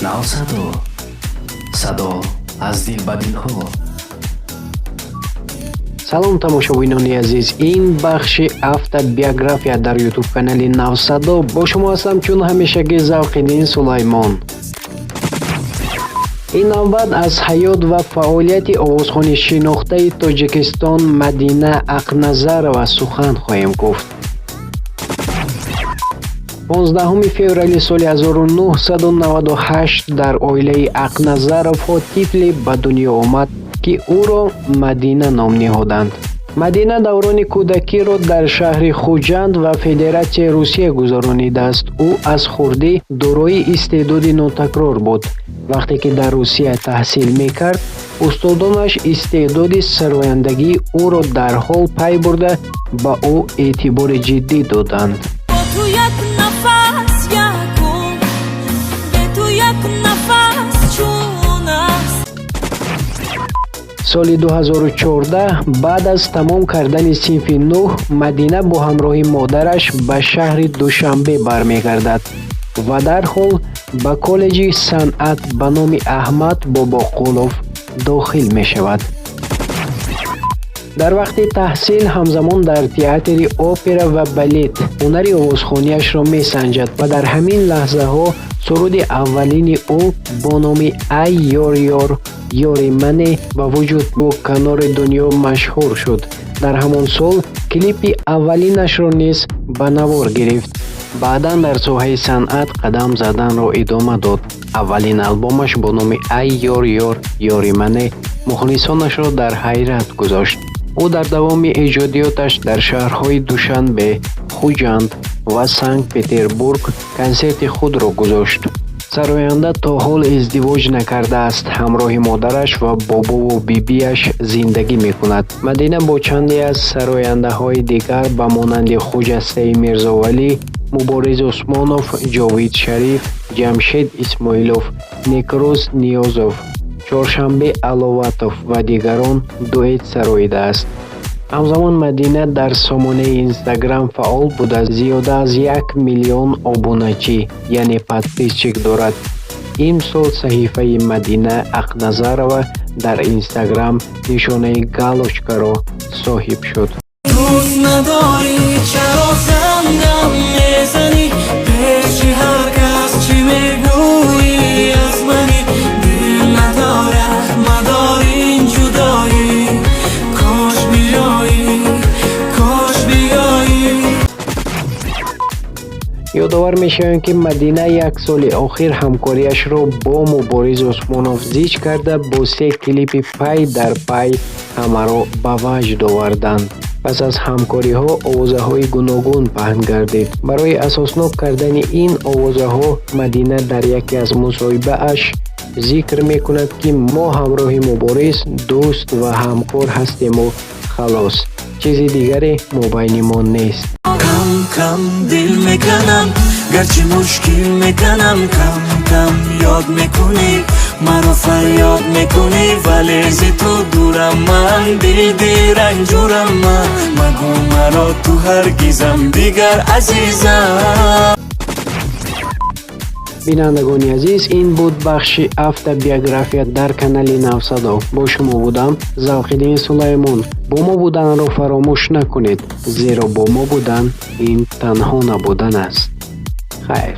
Навсадо, садо аз дил ба дилҳо. Салом, тамошобинони азиз! Ин бахши автобиография дар Ютуб канали Навсадо. Бо шумо ҳастам, чун ҳамешагӣ, Завқиддин Сулаймон. Ин навбат аз ҳаёт ва фаъолияти овозхони шинохтаи Тоҷикистон Мадина Ақназарова сухан хоҳем гуфт. 15 феврали соли 1998 дар оилаи Ақназаровҳо тифле ба дунё омад, ки ӯро Мадина ном ниҳоданд. Мадина даврони кӯдакиро дар шаҳри Хуҷанд ва Федератсияи Русия гузаронидааст. Ӯ аз хурдӣ дорои истеъдоди нотакрор буд. Вақте ки дар Русия таҳсил мекард, устодонаш истеъдоди сарояндагии ӯро дарҳол пай бурда, ба ӯ эътибори ҷиддӣ доданд. Бо ту як нафас, як умр, бе ту як нафас чун аст. Соли 2014, баъд аз тамом кардани синфи нӯҳ, Мадина бо ҳамроҳи модараш ба шаҳри Душанбе бармегардад ва дарҳол ба коллеҷи санъат ба номи Аҳмад Бобоқулов дохил мешавад. Дар вақти таҳсил ҳамзамон дар театри опера ва балет ҳунари овозхонияшро месанҷад ва дар ҳамин лаҳзаҳо суруди аввалини ӯ бо номи «Ай ёр, ёр, ёри мане» ба вуҷуд бо канори дунё машҳур шуд. Дар ҳамон сол клипи аввалинашро низ ба навор гирифт. Баъдан дар соҳаи санъат қадам заданро идома дод. Аввалин албомаш бо номи «Ай ёр, ёр, ёри мане» мухлисонашро дар ҳайрат гузошт. Ӯ дар давоми эҷодиёташ дар шаҳрҳои Душанбе, Хуҷанд ва Санкт Петербург консерти худро гузошт. Сароянда то ҳол издивоҷ накардааст, ҳамроҳи модараш ва бобову бибиаш зиндагӣ мекунад. Мадина бо чанде аз сарояндаҳои дигар, ба монанди Хуҷастаи Мирзовалӣ, Мубориз Усмонов, Ҷовид Шариф, Ҷамшед Исмоилов, Некрӯз Ниёзов, Чоршанбе Аловатов ва дигарон дуэт сароидааст. Ҳамзамон Мадина дар сомонаи Инстаграм фаъол буда, зиёда аз 1 миллион обуначӣ, яъне подписчик дорад. Имсол саҳифаи Мадина Ақназарова дар Инстаграм нишонаи галочкаро соҳиб шуд. Дӯст надорӣ, чаро зангам мезанӣ? Пеши ҳар кас чӣ мегӯӣ аз манӣ? Дил надорад, мадор ин ҷудоӣ. Кош биёӣ, кош биёӣ. Ёдовар мешавем, ки Мадина як соли охир ҳамкориашро бо Мубориз Усмонов зич карда, бо се клипи пай дар пай ҳамаро ба ваҷд оварданд. Пас аз ҳамкориҳо овозаҳои гуногун паҳн гардид. Барои асоснок кардани ин овозаҳо Мадина дар яке аз мусоҳибааш зикр мекунад, ки мо ҳамроҳи Мубориз дӯст ва ҳамкор ҳастему халос, чизи дигаре мобайни мо нест. Кам кам дил меканам, гарчи мушкил меканам. Кам кам ёд мекунӣ маро, фарёд мекунӣ, вале зи ту дурам ман. Диди ранҷурам ман, магӯ маро ту ҳаргизам дигар, азизам. Бинандагони азиз, ин буд бахши автобиография дар канали Навсадо. Бо шумо будам, Завқиддин Сулаймон. Бо мо буданро фаромӯш накунед, зеро бо мо будан ин танҳо набудан аст. Хайр.